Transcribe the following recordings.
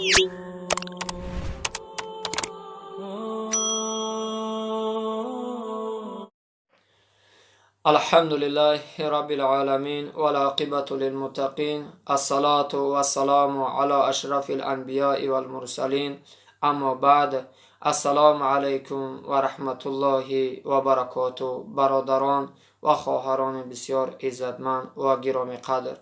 الحمد لله رب العالمين والعاقبة للمتقين، الصلاة والسلام على أشرف الأنبياء والمرسلين، أما بعد. السلام عليكم ورحمة الله وبركاته. Бародарон ва хоҳарони бисёр иззатманд ва гиромиқадр,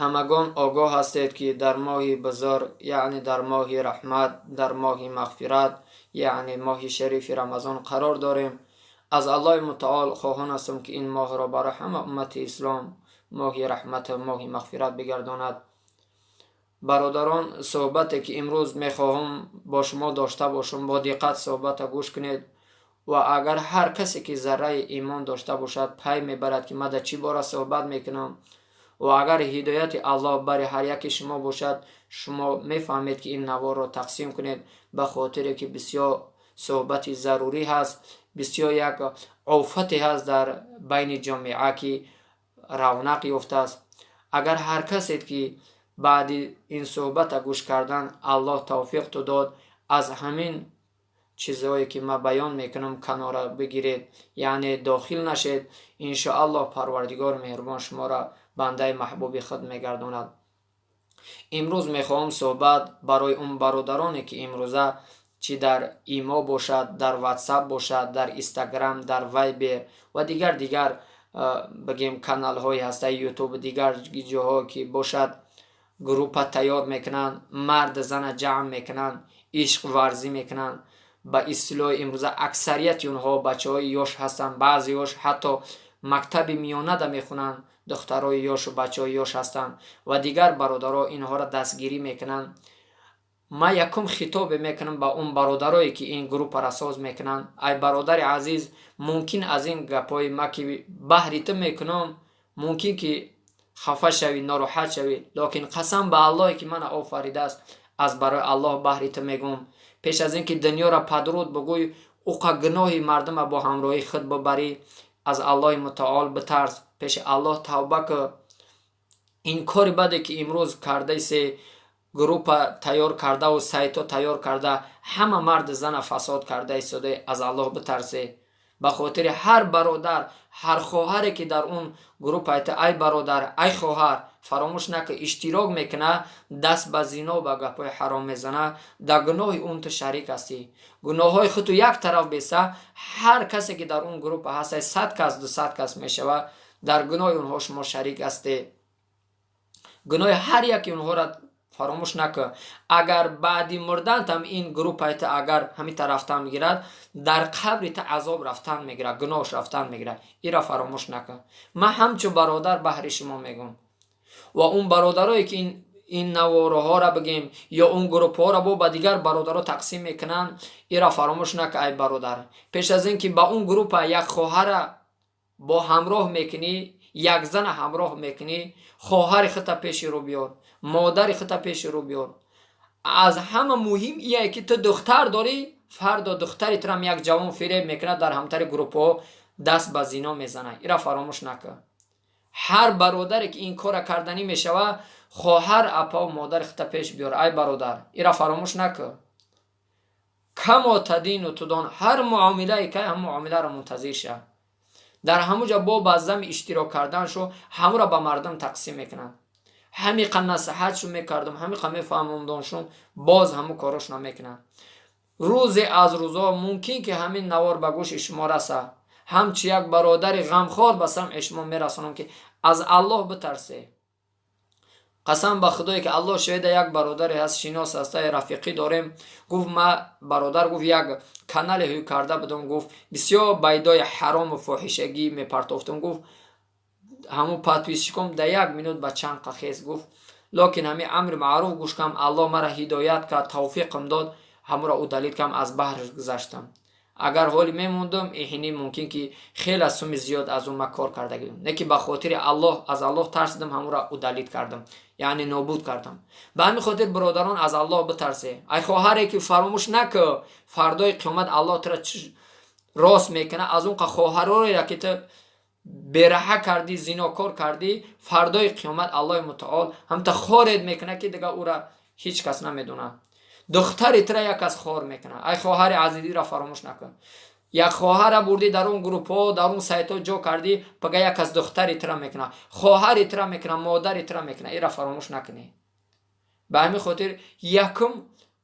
ҳамагон огоҳ ҳастед, ки дар моҳи бузург, яъне дар моҳи раҳмат, дар моҳи мағфират, яъне моҳи шарифи Рамазон қарор дорем. Аз Аллоҳи Мутаол хоҳон ҳастам, ки ин моҳро барои ҳама уммати ислом моҳи раҳмату моҳи мағфират бигардонад. Бародарон, суҳбате ки имрӯз мехоҳам бо шумо дошта бошам, бо диққат суҳбата гӯш кунед ва агар ҳар касе ки зарраи имон дошта бошад, пай мебарад, ки ман дар чӣ бора суҳбат мекунам. Ва агар ҳидояти Аллоҳ бари ҳар яке шумо бошад, шумо мефаҳмед, ки ин наворро тақсим кунед, ба хотире ки бисёр суҳбати зарурӣ ҳаст, бисёр як офате ҳаст дар байни ҷомеа, ки равнақ ёфтааст. Агар ҳар касе ки баъди ин суҳбата гӯш кардан Аллоҳ тавфиқту дод, аз ҳамин чизҳое ки ман баён мекунам канора бигиред, яъне дохил нашед, иншоаллоҳ, Парвардигори меҳрубон шуморо бандаи маҳбуби худ мегардонад. Имрӯз мехоҳам суҳбат барои он бародароне, ки имрӯза чӣ дар имо бошад, дар Ватсап бошад, дар Инстаграм, дар Вайбер ва дигар дигар, бигем, каналҳои ҳастаи Ютуб, дигар ҷоҳо ки бошад, группа тайёр мекунанд, мард зана ҷамъ мекунанд, ишқварзӣ мекунанд. Ба истилоҳи имрӯза аксарияти онҳо бачаҳои ёш ҳастанд, баъзеҳош ҳатто мактаби миёнада мехонанд, духтарои ёшу бачаҳои ёш ҳастанд ва дигар бародаро инҳоро дастгирӣ мекунанд. Ман якум хитобе мекунам ба он бародарое, ки ин группаро соз мекунанд. Ай бародари азиз, мумкин аз ин гапҳои ма, ки баҳри ту мекунам, мумкин ки хафа шавӣ, нороҳат шавӣ, лекин қасам ба Аллоҳе, ки мана офаридааст, аз барои Аллоҳ баҳри ту мегӯм: пеш аз ин ки дунёро падруд бугӯй, уқа гуноҳи мардума бо ҳамроҳии худ бубарӣ, аз Аллоҳи Мутаол битарс, пеши Аллоҳ тавба кӯ. Ин кори баде, ки имрӯз кардаисе, группа тайёр кардаву сайтҳо тайёр карда, ҳама марди зана фасод карда истода, аз Аллоҳ битарсе. Ба хотири ҳар бародар, ҳар хоҳаре, ки дар он группа, ай бародар, ай хоҳар, фаромӯш накӣ, иштирок мекуна, даст ба зино, ба гапҳои ҳаром мезана, дар гуноҳи он ту шарик ҳастӣ. Гуноҳҳои худту як тараф беса, ҳар касе ки дар он группа ҳаста, 100 кас, 200 кас мешавад, дар гуноҳи онҳо шумо шарик ҳастед. Гуноҳи ҳар яки онҳоро фаромӯш накӯ. Агар баъди мурдантам ин группаи ту агар ҳамита рафтан мегирад, дар қабри ту азоб рафтан мегирад, гуноҳш рафтан мегирад. Ира фаромӯш накӯ. Ман ҳамчун бародар баҳри шумо мегӯм. Ва он бародарое, ки ин навороҳоро, бигем, ё он группаҳоро бо ба дигар бародаро тақсим мекунанд, ира фаромӯш накӯ, ай бародар. Пеш аз ин ки ба он группа як хоҳара бо ҳамроҳ мекунӣ, як зана ҳамроҳ мекунӣ, хоҳари хута пеши рӯ биёр, модари хута пеши рӯ биёр. Аз ҳама муҳим ие, ки ту духтар дорӣ, фардо духтари турам як ҷавон фиреб мекунад, дар ҳамтари группаҳо даст ба зино мезанад. Ира фаромӯш накӯ. Ҳар бародаре, ки ин кора карданӣ мешавад, хоҳар, апаву модари хута пеш биёр. Ай бародар, ира фаромӯш накӯ. كما تدين تدان. Ҳар муомилае кай, ҳам муомиларо мунтазир ша. Дар ҳамуҷа бо баъзами иштирок карданшо ҳамуро ба мардум тақсим мекунанд. Ҳамиқа насиҳатшу мекардам, ҳамиқа мефаҳмондоншун, боз ҳаму корошона мекунанд. Рӯзе аз рӯзҳо мумкин ки ҳамин навор ба гӯши шумо раса. Ҳамчу як бародари ғамхор ба самъи шумо мерасонам, ки аз Аллоҳ битарсе. Қасам ба Худое, ки Аллоҳ шоҳида, як бародаре ҳаст, шинос ҳаста, рафиқӣ дорем. Гуфт: «Ма, бародар, гуфт, як канале ҳӯй карда будам, гуфт, бисёр байдои ҳарому фоҳишагӣ мепартофтам, гуфт, ҳамун подписчиком да як минут ба чанд қахес, гуфт, лекин ҳамин амри маъруф гӯш кам, Аллоҳ мара ҳидоят кард, тавфиқам дод, ҳамуро удалить кам, аз баҳраш гузаштам. Агар ҳоли мемондум, иҳини мумкин ки хеле суми зиёд аз он ма кор карда гирем. Не ки ба хотири Аллоҳ, аз Аллоҳ тарсидам, ҳамуро удалить кардам, яъне нобуд кардам». Ба ҳамин хотир, бародарон, аз Аллоҳ битарсе. Ай хоҳаре, ки фаромӯш накӯ, фардои қиёмат Аллоҳ тура рост мекунад. Аз он қа хоҳароре, ки ту бераҳа кардӣ, зинокор кардӣ, фардои қиёмат Аллоҳи Мутаол ҳамта хоред мекунад, ки дига ӯра Ҳеҷ кас намедонад. Духтари тира як кас хор мекунад. Ай хоҳари азизиро фаромӯш накун. Як хоҳара бурдӣ, дар он группҳо, дар он сайтҳо ҷо кардӣ, пага як кас духтари тира мекунад, хоҳари тира мекунад, модари тира мекунад. Ира фаромӯш накунӣ. Ба ҳамин хотир, якум,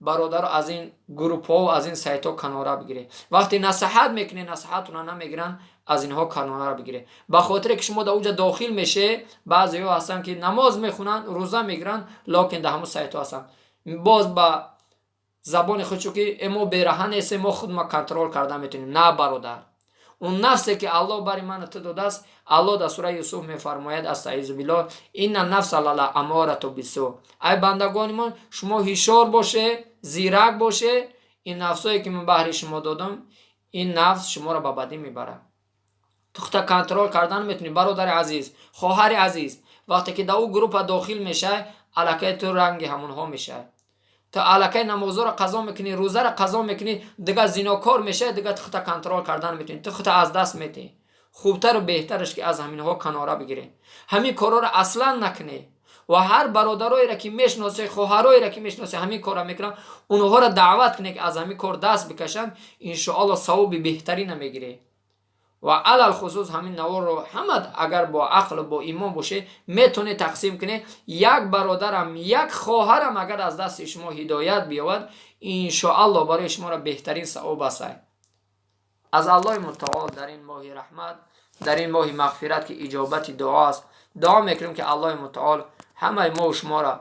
бародаро, аз ин группҳо, аз ин сайтҳо канора бигиред. Вақте насиҳат мекунед, насиҳатона намегиранд, аз инҳо канора бигиред, ба хотире ки шумо дар уҷа дохил меше. Баъзеҳо ҳастанд, ки намоз мехонанд, рӯза мегиранд, лекин дар ҳамун сайтҳо ҳастанд. Боз ба забони худ ки мо бераҳа нестем, мо худма контроль карда метавонем. На, бародар, он нафсе ки Аллоҳ бари ману ту додааст, Аллоҳ дар сураи Юсуф мефармояд: أستعيذ بالله، إن النفس لأمارة بالسوء. Ай бандагони мон, шумо ҳушёр боше, зирак боше. Ин нафсое ки ман баҳри шумо додам, ин нафс шуморо ба бадӣ мебарад. Ту худта контроль кардан метавонӣ, бародари азиз, хоҳари азиз. Вақте ки дар ӯ группа дохил мешавӣ, аллакай ту ранги ҳамонҳо мешавӣ. Ту аллакай намозоро қазо мекунӣ, рӯзаро қазо мекунӣ, дигар зинокор мешавӣ, дигар ту худта контроль кардан метавонӣ, ту худта аз даст метиҳӣ. Хубтару беҳтараш, ки аз ҳаминҳо канора бигирӣ, ҳамин корҳоро аслан накунӣ. Ва ҳар бародароеро ки мешиносе, хоҳароеро ки мешиносе, ҳамин корро мекунанд, онҳоро даъват кунед, ки аз ҳамин кор даст бикашанд. Иншоалло, савоби беҳтарина мегиред. Ва алалхусус ҳамин наворро ҳама, агар бо ақлу бо имон боше, метавонед тақсим кунед. Як бародарам, як хоҳарам агар аз дасти шумо ҳидоят биёвад, иншоалло, барои шуморо беҳтарин савоб аст. Аз Аллоҳи мутаол дар ин моҳи раҳмат, дар ин моҳи мағфират, ки иҷобати дуо аст, дуо мекунем, ки Аллоҳи мутаол ҳамаи мо шуморо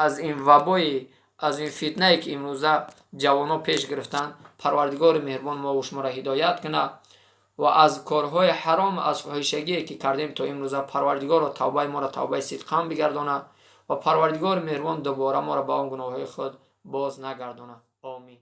аз ин вабои, аз ин фитнае, ки имрӯза ҷавонон пеш гирифтанд, Парвардигори меҳрубон мо шуморо ҳидоят кунад ва аз корҳои ҳаром, аз фоҳишагие, ки кардем то имрӯза, Парвардигоро тавбаи моро тавбаи сидқан бигардонад ва Парвардигори меҳрубон дубора моро ба он гуноҳҳои худ боз нагардонад. Омин.